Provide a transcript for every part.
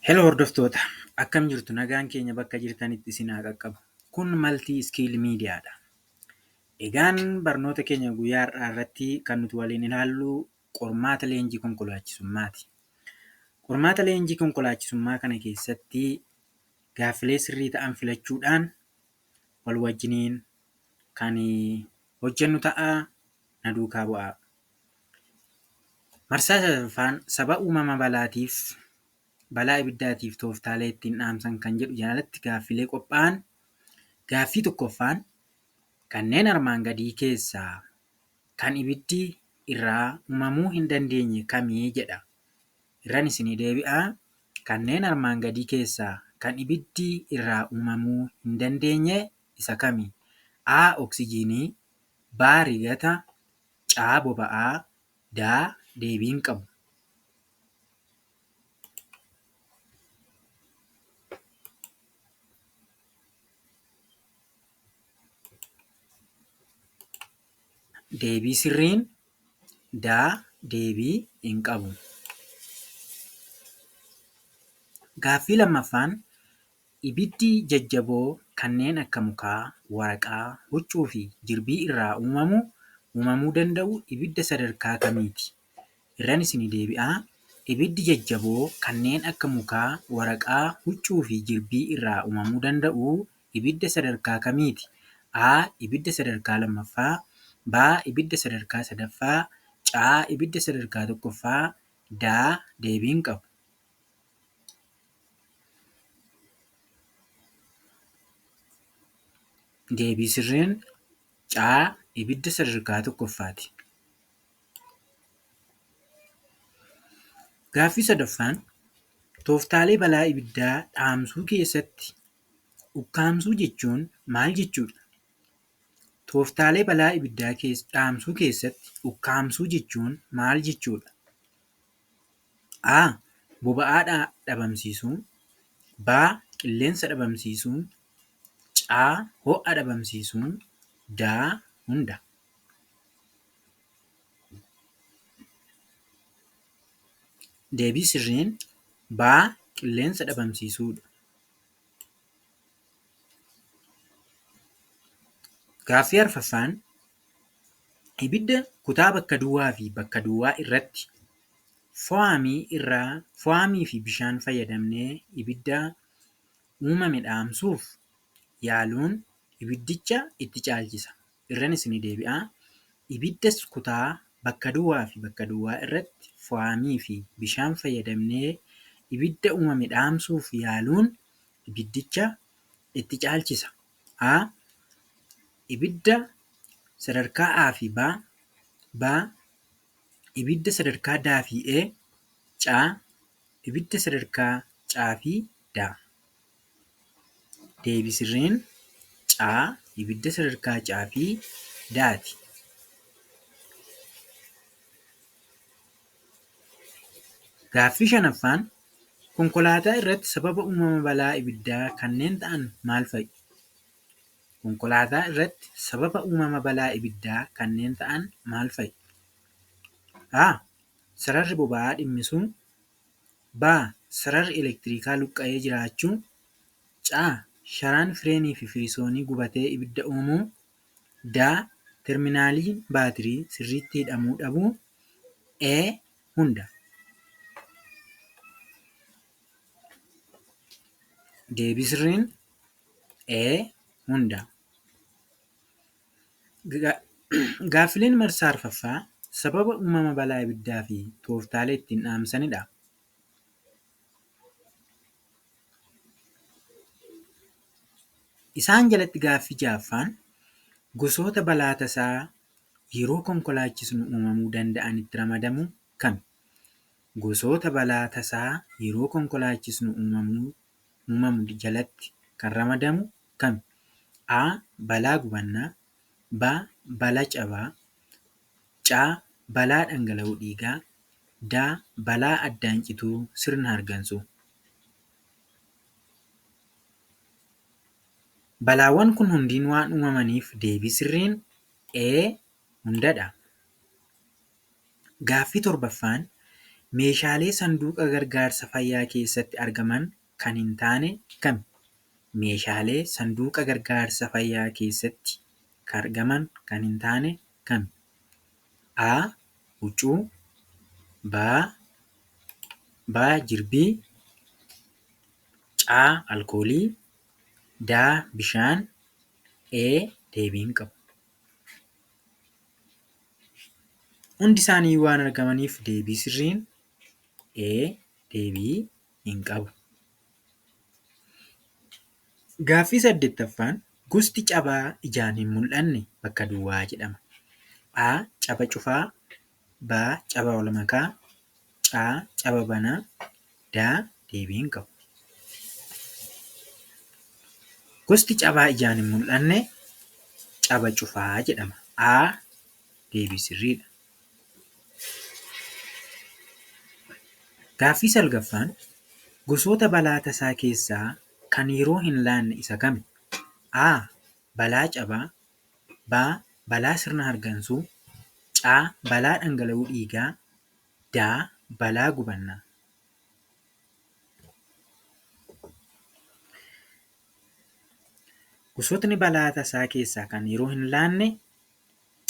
Hello hordoftoota, akkam jirtu? Nagaan keenya bakka jirtanitti isin haa qaqqabu. Kun Multi Skill Mediadha. Egaan barnoota keenya guyyaa har'aa irratti kan nuti waliin ilaallu qormaata leenjii konkolaachisummaati. Qormaata leenjii konkolaachisummaa kana keessatti gaaffilee sirrii ta'an filachuudhaan wal wajjiniin kan hojjennu ta'a. Na duukaa bu'aa. Marsaa sadaffaan saba uumama balaatiif balaa ibiddaatiif tooftaalee ittiin dhaamsan kan jedhu jalatti gaaffilee qophaa'an. Gaaffii tokkoffaan, kanneen armaan gadii keessaa kan ibiddi irraa uumamuu hin dandeenye kamii jedha. Irran isinii deebi'aa. Kanneen armaan gadii keessaa kan ibiddi irraa uumamuu hin dandeenye isa kami? A. Oksijiinii, B. Rigata, C. Boba'aa, D. Deebii hin qabu. Deebii sirriin D. Deebii hin qabu. Gaaffii lammaffaan, ibiddi jajjaboo kanneen akka mukaa, waraqaa, huccuu fi jirbii irraa uumamuu danda'u ibidda sadarkaa kamiiti? Irran isinii deebi'aa. Ibiddi jajjaboo kanneen akka mukaa, waraqaa, huccuu fi jirbii irraa uumamuu danda'u ibidda sadarkaa kamiiti? A. Ibidda sadarkaa lammaffaa, B. Ibidda sadarkaa sadaffaa, C. Ibidda sadarkaa tokkoffaa, D. Deebii hin qabu. Deebii sirriin C. Ibidda sadarkaa tokkoffaati. Gaaffii sadaffaan, tooftaalee balaa ibiddaa dhaamsuu keessatti ukkaamsuu jechuun maal jechuudha? Tooftaalee balaa ibiddaa dhaamsuu keessatti ukkaamsuu jechuun maal jechuudha? A. Boba'aa dhabamsiisuu, B. Qilleensa dhabamsiisuu, C. Ho'a dhabamsiisuu, D. Hunda. Deebii sirriin B. Qilleensa dhabamsiisuudha. Gaaffii arfaffaan, ibidda kutaa bakka duwwaa fi bakka duwwaa irratti fo'aamii fi bishaan fayyadamnee ibidda uumame dhaamsuuf yaaluun ibiddicha itti caalchisa. Irran isinii deebi'aa. Ibiddas kutaa bakka duwwaa fi bakka duwwaa irratti fo'aamii fi bishaan fayyadamnee ibidda uumame dhaamsuuf yaaluun ibiddicha itti caalchisa. A. Ibidda sadarkaa A fi B, B. Ibidda sadarkaa D fi E, C. Ibidda sadarkaa C fi D. Deebii sirriin C. Ibidda sadarkaa C fi D'ti. Gaaffii shanaffaan, konkolaataa irratti sababa uumama balaa ibiddaa kanneen ta'an maal fa'i? Konkolaataa irratti sababa uumama balaa ibiddaa kanneen ta'an maal fa'i? A. Sararri boba'aa dhimmisuu, B. Sararri elektirikaa luqqa'ee jiraachuu, C. Sharaan fireenii fi firisoonii gubatee ibidda uumuu, D. Terminaaliin baatirii sirriitti hidhamuu dhabuu, E. Hunda. Deebii sirriin E. Hunda. Gaaffileen marsaa arfaffaa sababa uumama balaa ibiddaa fi tooftaalee ittiin dhaamsanidha. Isaan jalatti gaaffii ja'affaan, gosoota balaa tasaa yeroo konkolaachisnu uumamuu danda'anitti ramadamu kami? Gosoota balaa tasaa yeroo konkolaachisnu uumamu jalatti kan ramadamu kami? A. Balaa gubannaa, B. Balaa cabaa, C. Balaa dhangala'oo dhiigaa, D. Balaa addaan cituu sirna hargansuu. Balaawwan kun hundiin waan uumamaniif deebii sirriin E. Hundadha. Gaaffii torbaffaan, Meeshaalee sanduuqa gargaarsa fayyaa keessatti argaman kan hin taane kami? Meeshaalee sanduuqa gargaarsa fayyaa keessatti argaman kan hin taane kami? A. Huccuu, B. Jirbii, C. Alkoolii, D. Bishaan, E. Deebii hin qabu. Hundi isaanii waan argamaniif deebii sirriin E. Deebii hin qabu. Gaaffii 8ffaan gosti cabaa ijaan hin mul'anne bakka duwwaa jedhama. A. Caba cufaa, B. Caba walmakaa, C. Caba banaa, D. Deebii hin qabu. Gosti cabaa ijaan hin mul'anne caba cufaa jedhama. A. Deebii sirriidha. Gaaffii 9ffaan gosoota balaa tasaa keessaa kan yeroo hin laanne isa kami? A. Balaa cabaa, B. Balaa sirna hargansuu, C. Balaa dhangala'uu dhiigaa, D. Balaa gubannaa. Gosootni balaa tasaa keessaa kan yeroo hin laanne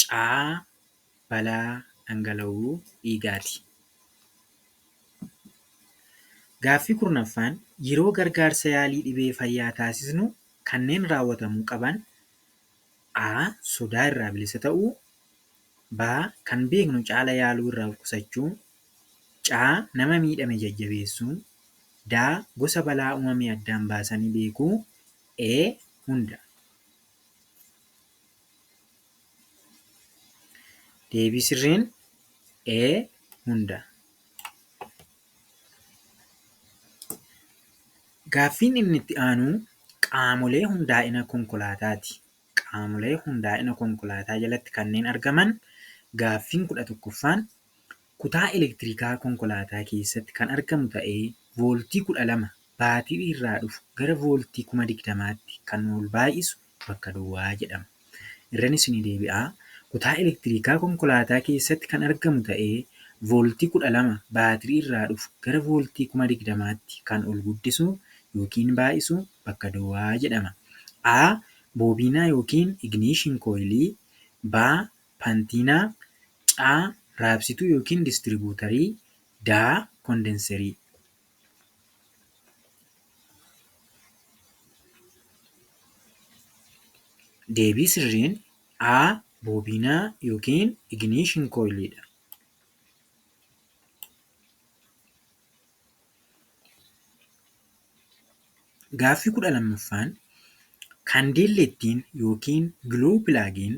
C. Balaa dhangala'uu dhiigaati. Gaaffii 10ffaan yeroo gargaarsa yaalii dhibee fayyaa taasisnu kanneen raawwatamuu qaban A. Sodaa irraa bilisa ta'uu, B. Kan beeknu caala yaaluu irraa of qusachuu, C. Nama miidhame jajjabeessuu, D. Gosa balaa uumame addaan baasanii beekuu, E. Hunda. Deebii sirriin E. Hunda. Gaaffiin inni itti aanu qaamolee hundaa'ina konkolaataati. Qaamolee hundaa'ina konkolaataa jalatti kanneen argaman gaaffiin 11ffaan kutaa elektirikaa konkolaataa keessatti kan argamu ta'ee vooltii 12 baatirii irraa dhufu gara vooltii 20,000tti kan ol baay'isu bakka duwwaa jedhama. Irranis ni deebi'a. Kutaa elektirikaa konkolaataa keessatti kan argamu ta'ee vooltii 12 baatirii irraa dhufu gara vooltii 20,000tti kan ol guddisu yookiin baay'isu bakka duwwaa jedhama. A. Boobiinaa yookiin igniishin kooyilii, B. Pantiinaa, C. Raabsituu yookiin distiribuutarii, D. Kondenserii. Deebii sirriin A. Boobiinaa yookiin igniishin kooyiliidha. Gaaffii 12ffaan kaandeellettiin yookiin giluu pilaagiin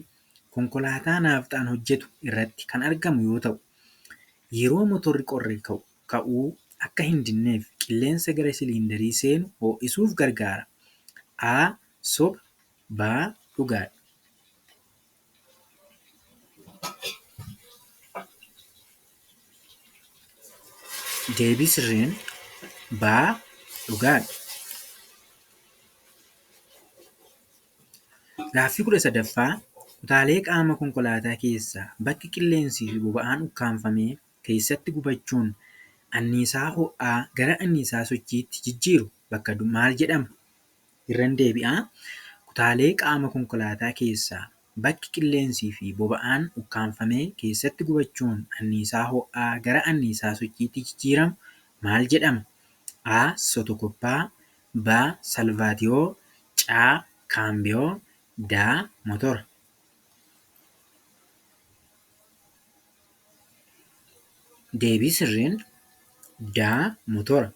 konkolaataa naafxaan hojjetu irratti kan argamu yoo ta'u, yeroo motorri qorre ka'uu akka hin dinneef qilleensa gara siliindarii seenu ho'isuuf gargaara. A. Soba, B. Dhugaadha. Deebii sirriin B. Dhugaadha. Gaaffii 13ffaa kutaalee qaama konkolaataa keessaa bakki qilleensii fi boba'aan ukkaamfamee keessatti gubachuun anniisaa ho'aa gara anniisaa sochiitti jijjiiru bakka maal jedhama? Irran deebi'aa. Kutaalee qaama konkolaataa keessaa bakki qilleensii fi boba'aan ukkaamfamee keessatti gubachuun anniisaa ho'aa gara anniisaa sochiitti jijjiiramu maal jedhama? A. Sotokoppaa, B. Salvaatiyoo, C. Kaambiyoo, D. Motora. Deebii sirriin D. Motora.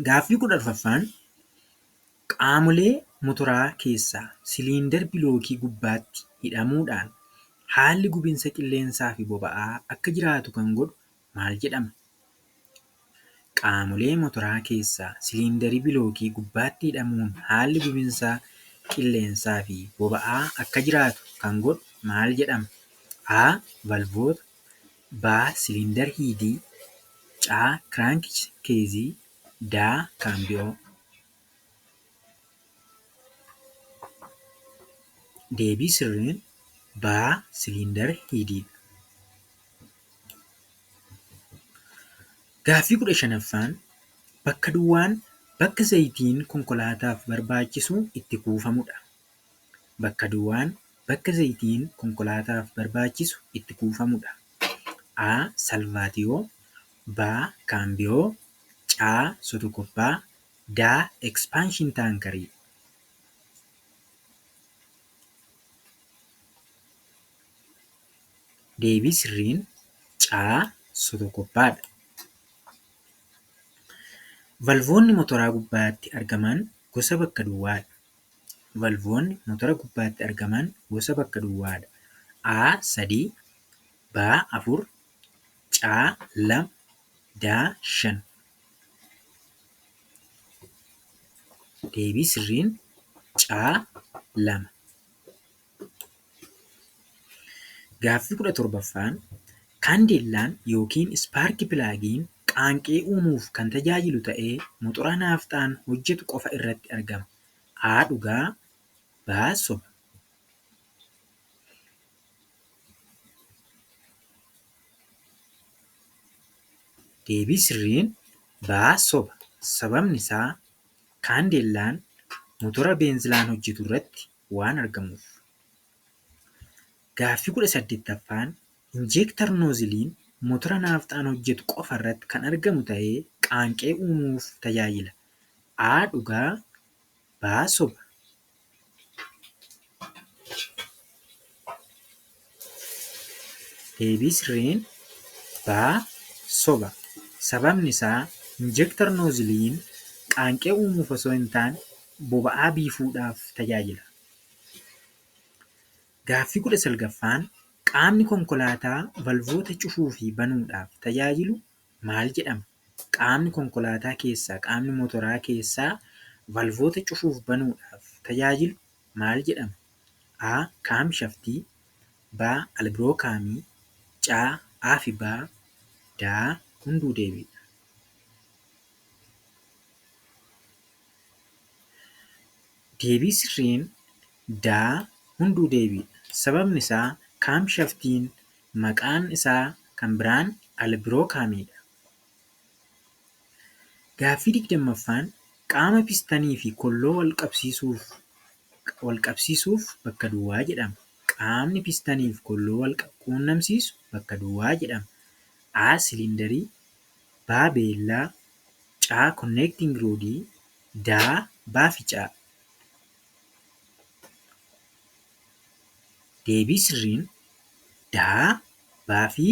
Gaaffii 14ffaan qaamolee motoraa keessaa siliindar bilookii gubbaatti hidhamuudhaan haalli gubinsa qilleensaa fi boba'aa akka jiraatu kan godhu maal jedhama? Qaamolee motoraa keessaa siliindarii bilookii gubbaatti hidhamuun haalli gubinsa qilleensaa fi boba'aa akka jiraatu kan godhu maal jedhama? A. Valvoota, B. Siliindar hiidii, C. Kiraanki keezii, D. Kaambiyoo. Deebii sirriin B. Cylinder headiidha. Gaaffii 15ffaan bakka duwwaan bakka zayitiin konkolaataaf barbaachisu itti kuufamudha. Bakka duwwaan bakka zayitiin konkolaataaf barbaachisu itti kuufamudha. A. Salvaatiyoo, B. Kaambiyoo, C. Sotokoppaa, D. Expansion tankerii. Deebii sirriin C. Sotokoppaadha. Valvoonni motoraa gubbaatti argaman gosa bakka duwwaadha. Valvoonni motora gubbaatti argaman gosa bakka duwwaadha. A. 3, B. 4, C. 2, D. 5. Deebii sirriin C. 2. Gaaffii 17ffaan kaandeellaan yookiin spark plugiin qaanqee uumuuf kan tajaajilu ta'ee motora naafxaan hojjetu qofa irratti argama. A. Dhugaa, B. Soba. Deebii sirriin B. Soba. Sababni isaa kaandeellaan motora beenzilaan hojjetu irratti waan argamuuf. Gaaffii 18ffaan injector nozzleiin motora naafxaan hojjetu qofa irratti kan argamu ta'ee qaanqee uumuuf tajaajila. A. Dhugaa, B. Soba. Deebii sirriin B. Soba. Sababni isaa injector nozzleiin qaanqee uumuuf osoo hin taane boba'aa biifuudhaaf tajaajila. Gaaffii 19ffaan qaamni konkolaataa valvoota cufuu fi banuudhaaf tajaajilu maal jedhama? Qaamni konkolaataa keessaa, qaamni motoraa keessaa valvoota cufuuf banuudhaaf tajaajilu maal jedhama? A. Camshaftii, B. Albirookiraamii, C. A fi B, D. Hunduu deebiidha. Deebii sirriin D. Hunduu deebiidha. Sababni isaa camshaftiin maqaan isaa kan biraan albirookiraamiidha. Gaaffii 20ffaan qaama pistanii fi kolloo wal qabsiisuuf bakka duwwaa jedhama. Qaamni pistanii fi kolloo wal quunnamsiisu bakka duwwaa jedhama. A. Silindarii, B. Beellaa, C. Connecting rodii, D. B fi C. Deebii sirriin D. B fi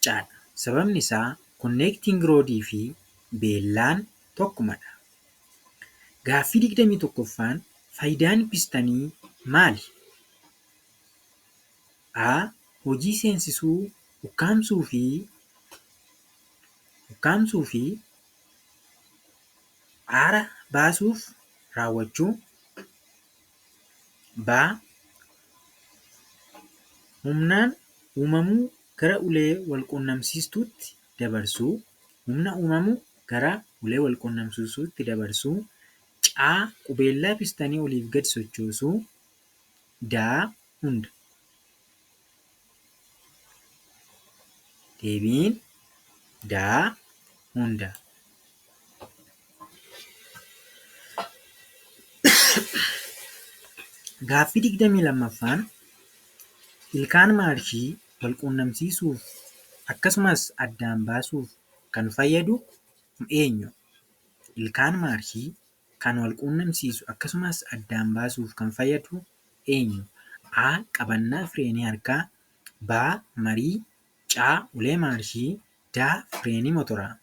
C dha. Sababni isaa connecting rodii fi beellaan tokkumadha. Gaaffii 21ffaan faayidaan pistanii maali? A. Hojii seensisuu, ukkaamsuu fi aara baasuuf raawwachuu. B. Humnaan uumamuu gara ulee wal quunnamsiistuutti dabarsuu. Humna uumamu gara ulee wal quunnamsiisuutti dabarsuu. C. Qubeellaa pistanii oliif gadi sochoosuu. D. Hunda. Deebiin D. Hunda. Gaaffii 22ffaan ilkaan maarshii wal quunnamsiisuuf akkasumas addaan baasuuf kan fayyadu eenyu? Ilkaan maarshii kan wal quunnamsiisu akkasumas addaan baasuuf kan fayyadu eenyu? A. Qabannaa fireenii harkaa, B. Marii, C. Ulee maarshii, D. Fireenii motoraa.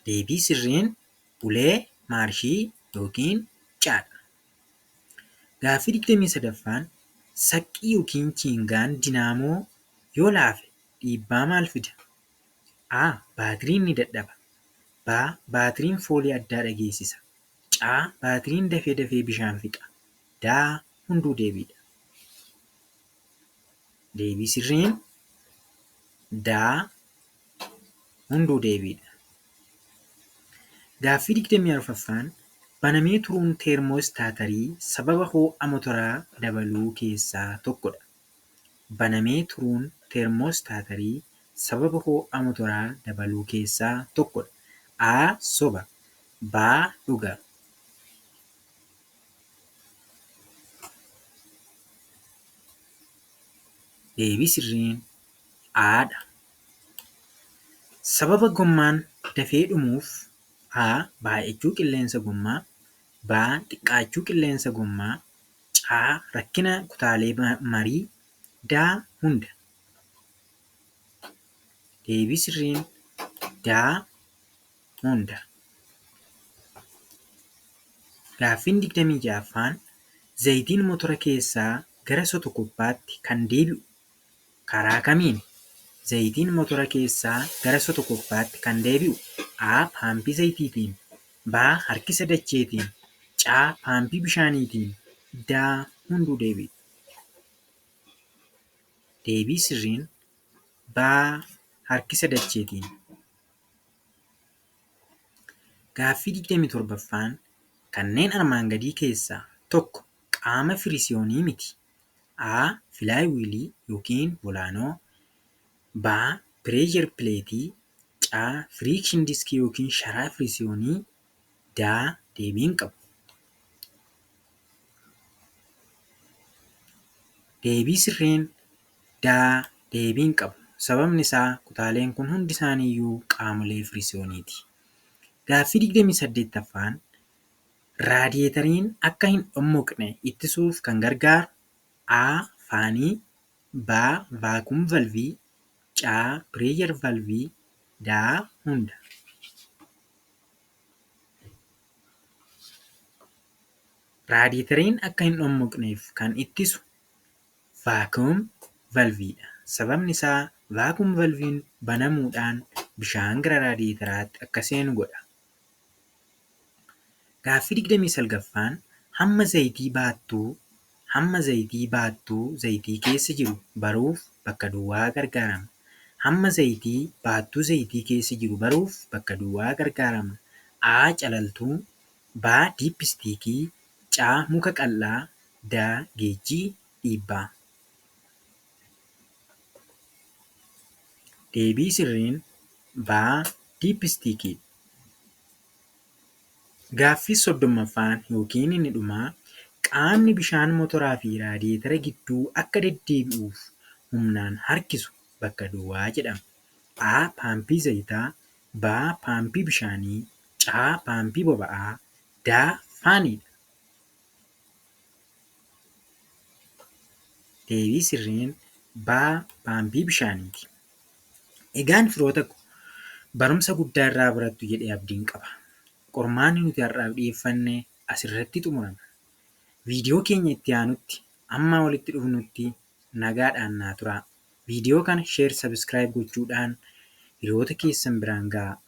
Deebii sirriin ulee maarshii yookiin C dha. Gaaffii 23ffaan saqqii yookiin chiingaan dinaamoo yoo laafe dhiibbaa maal fida? A. Baatiriin ni dadhaba. B. Baatiriin foolii addaa dhageessisa. C. Baatiriin dafee dafee bishaan fixa. D. Hunduu deebiidha. Deebii sirriin D. Hunduu deebiidha. Gaaffii 24ffaan Banamee turuun teermoostaatarii sababa ho'a motoraa dabaluu keessaa tokkodha. Banamee turuun teermoostaatarii sababa ho'a motoraa dabaluu keessaa tokkodha. A. Soba. B. Dhuga. Deebii sirriin A dha. Sababa gommaan dafee dhumuuf A. Baay'achuu qilleensa gommaa. B. Xiqqaachuu qilleensa gommaa. C. Rakkina kutaalee marii. D. Hunda. Deebii sirriin D. Hunda. Gaaffiin 26ffaan zayitiin motora keessaa gara sotokoppaatti kan deebi'u karaa kamiini? Zayitiin motora keessaa gara sotokoppaatti kan deebi'u A. Paampii zayitiitiin. B. Harkisa dacheetiin. C. Paampii bishaaniitiin. D. Hunduu deebi'u. Deebii sirriin B. Harkisa dacheetiin. Gaaffii 27ffaan kanneen armaan gadii keessaa tokko qaama firisiyoonii miti. A. Filaayiwiilii yookiin volaanoo. B. Pireeshar pileetii. C. Firiikshin diskii yookiin sharaa firisiyoonii. D. Deebii hin qabu. Deebii sirriin D. Deebii hin qabu. Sababni isaa kutaaleen kun hundi isaaniiyyuu qaamolee firisiyooniiti. Gaaffii 28ffaan raadiyeetariin akka hin dhommoqne ittisuuf kan gargaaru A. Faanii. B. Vaakuum valvii. C. Pireeshar valvii. D. Hunda. Raadiyeetariin akka hin dhommoqneef kan ittisu vaakuum valviidha. Sababni isaa vaakuum valviin banamuudhaan bishaan gara raadiyeetaraatti akka seenu godha. Gaaffii 29ffaan hamma zayitii baattuu zayitii keessa jiru baruuf bakka duwwaa gargaaramna. Hamma zayitii baattuu zayitii keessa jiru baruuf bakka duwwaa gargaaramna. A. Calaltuu. B. Diippistiikii. C. Muka qal'aa. D. Geejjii dhiibbaa. Deebii sirriin B. Diippistiikii. Gaaffii 30ffaan yookiin inni dhumaa qaamni bishaan motoraa fi raadiyeetara gidduu akka deddeebi'uuf humnaan harkisu bakka duwwaa jedhama. A. Paampii zayitaa. B. Paampii bishaanii. C. Paampii boba'aa. D. Faaniidha. Deebii sirriin B. Paampii bishaaniiti. Egaan firoota ko barumsa guddaa irraa barattu jedhee abdiin qaba. Qormaanni nuti har'aaf dhiyeeffanne asirratti xumurama. Viidiyoo keenya itti aanutti amma walitti dhufnutti nagaadhaan naa turaa. Viidiyoo kana share, subscribe gochuudhaan hiriyoota keessan biraan gahaa.